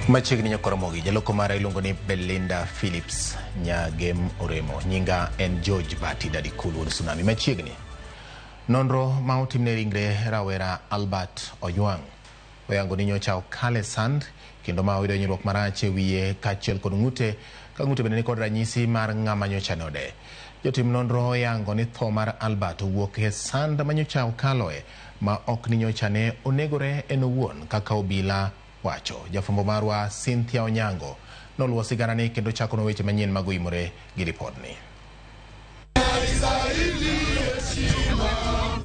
Machiegni nyakoromogi jaloko mara iluongo ni Belinda Phillips Nyagem Oremo. Nyinga en George Bati Dadi Kul wuod Tsunami. Machiegni nonro ma otimne ringre rawera Albert Ojwang oyango ni nyocha okale sand kendo ma oyudo hinyruok marach e wiye kaachiel kod ng'ute ka ng'ute bende nikod ranyisi mar ng'ama nyocha node. Jotim nonro oyango ni tho mar Albert owuok e sand ma nyocha okaloe ma ok ni nyocha ne onegore en owuon kaka obila wacho. Jafwambo marwa Cynthia Onyango noluwo siganani kendo chakonwa weche manyien mag oimore gi ripodni.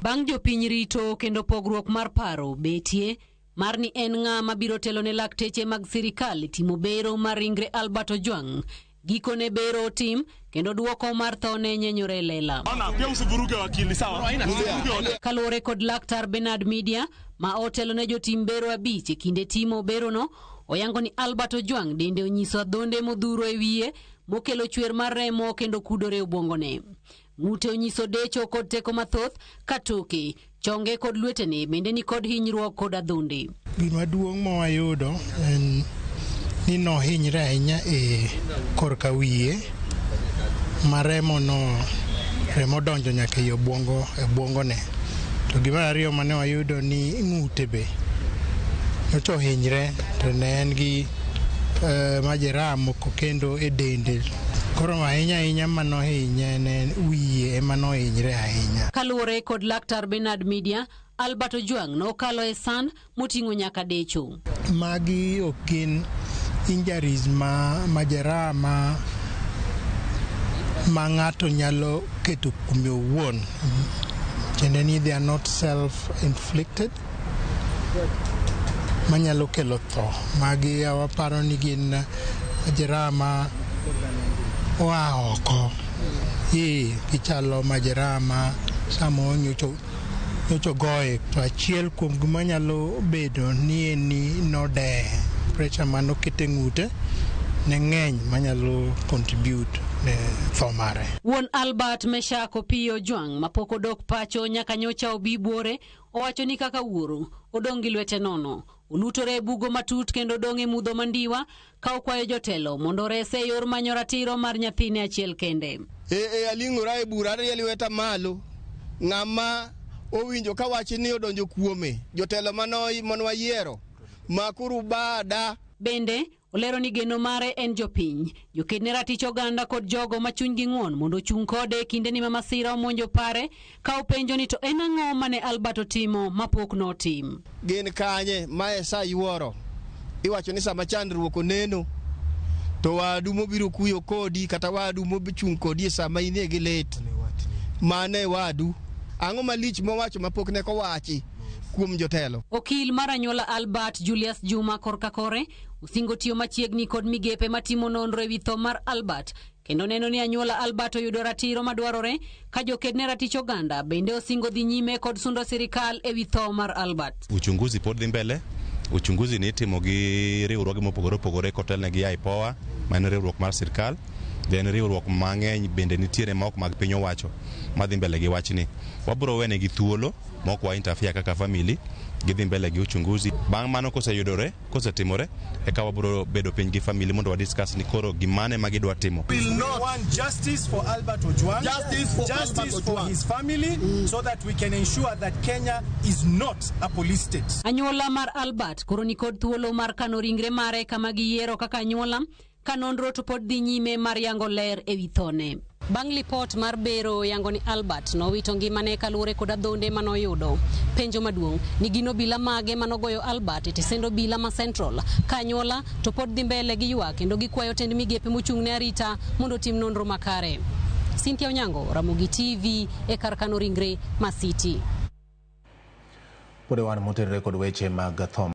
Bang' jopiny rito kendo pogruok mar paro betie mar ni en ng'a mabiro telo ne lakteche mag sirikal e timo bero mar ringre Albert Ojwang. Gikone bero otim kendo duoko mar thone nyenyore e lela. Kaluwore kod laktar Bernard Media ma otelo ne jotim bero 5 e kinde timo berono, oyango ni Albert Ojwang dende onyiso adhonde modhuro e wiye mokelo chwer mar remo kendo kudore e obwongone. Ng'ute onyiso decho kod teko mathoth ka toke, chonge kod lwetene bende ni kod hinyruok kod adhonde. Gima duong' ma wayudo en ni nohinyre ahinya e korka wiye ma remo no remo donjo nyaka e obwongo e obwongone. To gima ariyo mane wayudo ni ng'ute be nyocha ohinyre to ne en gi majeraha moko kendo e dende. Koro ahinya ahinya manohinye ne wiye ema nohinyre ahinya. Kaluwore kod laktar Bernard Media, Albert Ojwang nokalo e san moting'o nyaka decho. Magi ok gin injuries ma majeraha ma ng'ato nyalo keto kuome owuon. Tiende ni they are not self-inflicted manyalo kelo tho. Magi waparo ni gin majeraha ma oa oko. Gichalo majeraha ma samoro nyocha ogoye. To achiel kuom gima nyalo bedo ni en ni nodeye. Pressure manokete ng'ute ne ng'eny manyalo contribute ne tho mare. Wuon Albert Meshak Opiyo Ojwang mapok odok pacho nyaka nyocha obi buore owacho ni kaka wuoro odong' gi lwete nono. Olutore e bugo matut kendo odong' e mudho mandiwa ka okwayo jotelo mondo orese e yor manyo ratiro mar nyathine achiel kende. Aling'ora e bura arie lweta malo. Ng'ama owinjo ka wach ni odonjo kuome, jotelo mano wayiero, makuru bada. Bende olero ni geno mare en jopiny, joked ne ratich oganda kod jogo ma chunygi ng'won mondo ochung' kode e kindeni ma masira omonjo pare ka openjo ni to en ang'o mane Albert otimo mapok notim. Gin kanye ma e sa yuoro? Iwacho ni sama chandruok oneno to wadu mobiro kuyo kodi kata wadu mochung' kodi e sama in e gi lit. Mano e wadu. Ang'o malich mowacho mapok ne kowachi kuom jotelo? Okil mar anyuola Albert Julius Juma korka kore osingo tiyo machiegni kod migepe matimo nonro ewi tho mar Albert kendo neno ni anyuola Albert oyudo ratiro madwarore ka joked ne ratich oganda bende osingo dhi nyime kod sundo sirikal ewi tho mar Albert. Uchunguzi pod dhi mbele. Uchunguzi ni itimo gi riwruoge mopogore opogore kotelne gi IPOA ma en riwruok mar sirkal. Then riwruok mang'eny bende nitiere ma ok mag piny owacho madhi mbele gi wachni. Wabro wenegi thuolo ma ok wa interfere kaka family, gidhi mbele gi uchunguzi. Bang' mano koseyudore, kosetimore, eka wabro bedo piny gi family mondo wa discuss ni koro gimane ma gidwa timo. We want justice for Albert Ojwang, justice for, justice Albert for Ojwang. His family, so that we can ensure that Kenya is not a police state. Anyuola mar Albert koro ni kod thuolo mar kano ringre mare kama giyiero kaka anyuola ka nonro to pod dhi nyime mar yango ler ewi thone. Bang' lipot mar bero yango ni Albert nowito ngimane kaluwore kod adhonde manoyudo. Penjo maduong' ni gin obila mage manogoyo Albert e tesend obila ma Central ka anyuola to pod dhi mbele gi ywak kendo gikwayo tend migepe mochung' ne arita mondo otim nonro makare. Cynthia Onyango, Ramogi TV e kar kano ringre ma City. Pod wan motenore kod weche mag tho.